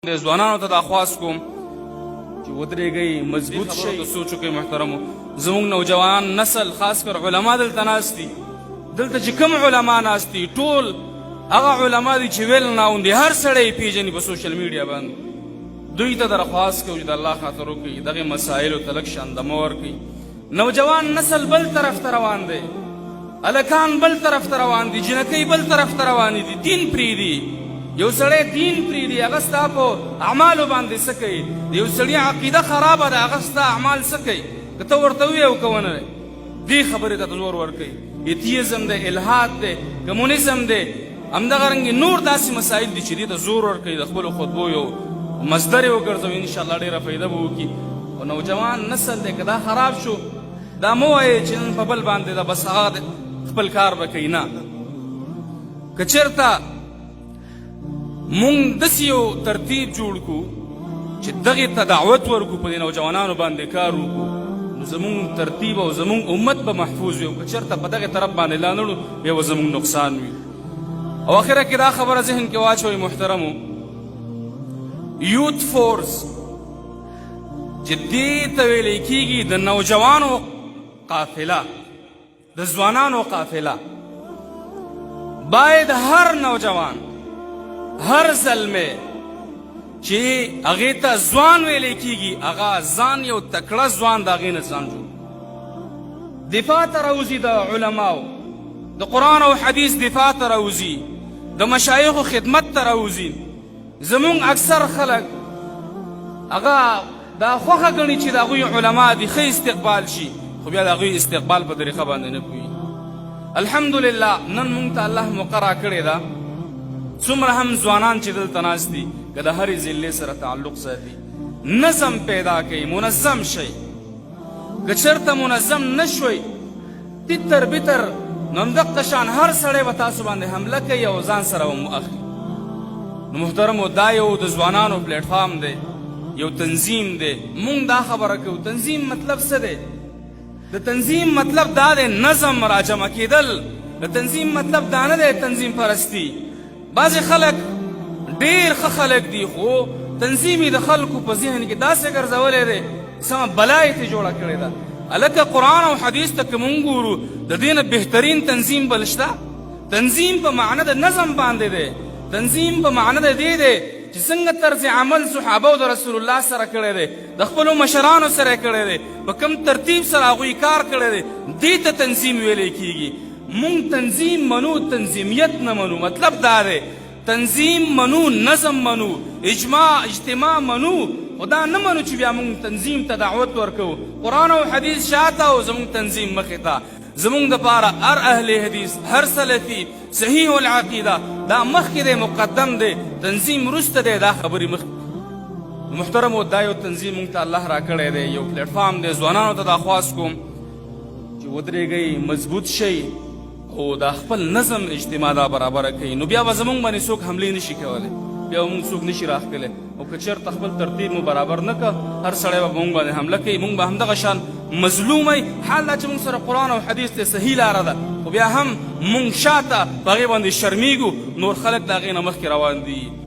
د ځوانانو ته دا خواست کوم چې ودرېږئ، مضبوط شئ، ته سوچ وکړئ. محترمو، زموږ نوجوان نسل، خاص کر علما دلته ناست دي، دلته چې کوم علما ناست دي، ټول هغه علما دي چې ویل ناون دي، هر سړی یې پېژني په سوشل میډیا باندې. دوی ته درخواست کوو چې د الله خاطر وکړئ، دغې مسایلو ته لږ شان دمه ورکړئ. نوجوان نسل بل طرف ته روان دی، هلکان بل طرف ته روان دي، جینکۍ بل طرف ته روانې دي، دین پرېږدي. یو سړی دین پرېږدي، هغه ستا په اعمالو باندې څه کوي؟ د یو سړي عقیده خرابه ده، هغه ستا اعمال څه کوي؟ که ته ورته ووایې او که ونه وایې، دې خبرې ته زور ورکوي. ایتیزم دی، الحاد دی، کمونیزم دی، همدغه رنګ نور داسې مسایل دي چې دې ته زور ورکوي. د خپلو خطبو یو مصدر یې وګرځوي، انشاءالله ډېره فایده به وکړي. او نوجوان نسل دی، که دا خراب شو، دا مه وایې چې نن په بل باندې ده، بس هغه خپل کار به کوي. نه، که چېرته مونږ داسې یو ترتیب جوړ کړو چې دغې ته دعوت ورکړو، په دې نوجوانانو باندې کار وکړو، نو زمونږ ترتیب او زمونږ امت به محفوظ وي. او که چېرته په دغې طرف باندې لا نه ړو، بیا به زمونږ نقصان وي. او اخره کې دا خبره ذهن کې واچوئ محترمو، یوت فورس چې دې ته ویلی کېږي د نوجوانو قافله، د ځوانانو قافله، باید هر نوجوان، هر زلمی چې هغې ته ځوان ویلی کېږي، هغه ځان یو تکړه ځوان د هغې نه ځان جوړ دفاع ته راوځي، د علماو د قرآن او حدیث دفاع ته راوځي، د مشایخو خدمت ته راوځي. زمونږ اکثر خلک هغه دا خوښه ګڼي چې د هغوی علما دي ښه استقبال شي، خو بیا د هغوی استقبال په طریقه باندې نه پوهېږي. الحمدلله نن مونږ ته الله موقع راکړې ده. څومره هم ځوانان چې دلته ناست دي، که د هرې ضلعې سره تعلق ساتي، نظم پیدا کوي، منظم شئ. که چېرته منظم نه شوئ، تتر بتر، نو همدقه شان هر سړی به تاسو باندې حمله کوي او ځان سره به مو اخلي. نو محترمو، دا یو د ځوانانو پلیټ فارم دی، یو تنظیم دی. مونږ دا خبره کوو، تنظیم مطلب څه دی؟ د تنظیم مطلب دا دی نظم راجمع کېدل. د تنظیم مطلب دا نه دی تنظیم پرستی. بعضې خلک ډېر ښه خلک دي، خو تنظیم یې د خلکو په ذهن کې داسې ګرځولی دی، سمه بلا یې ترې جوړه کړې ده. هلکه قرآن او حدیث ته که مونږ ګورو، د دې نه بهترین تنظیم بل شته؟ تنظیم په معنی د نظم باندې دی. تنظیم په معنی د دې دی چې څنګه طرز عمل صحابه او د رسول الله سره کړی دی، د خپلو مشرانو سره کړی دی، په کوم ترتیب سره هغوی کار کړی دی، دې ته تنظیم ویلی کېږي. مونږ تنظیم منو، تنظیمیت نه منو. مطلب دا دی تنظیم منو، نظم منو، اجماع اجتماع منو، خو دا نه منو چې بیا مونږ تنظیم ته دعوت ورکوو. قرآن او حدیث شاته او زمونږ تنظیم مخې ته. زمونږ دپاره هر اهل حدیث، هر سلفي صحیح العقیده دا مخکې دی، مقدم دی، تنظیم وروسته دی. دا خبرې مخکې. محترمو، دا یو تنظیم مونږ ته الله راکړی دی، یو پلیټ فارم دی. ځوانانو ته دا خواست کوم چې ودرېږئ، مضبوط شئ او دا خپل نظم اجتماع دا برابره کړئ، نو بیا به زمونږ باندې څوک حملې نشي کولی، بیا به مونږ څوک نشي راښکلی. او که چېرته خپل ترتیب مو برابر نه کړ، هر سړی به مونږ باندې حمله کوي، مونږ به همدغه شان مظلوم یي. حال دا چې مونږ سره قرآن او حدیث ته صحیح لاره ده، خو بیا هم مونږ شاته په هغې باندې شرمیږو، نور خلک د هغې نه مخکې روان دي.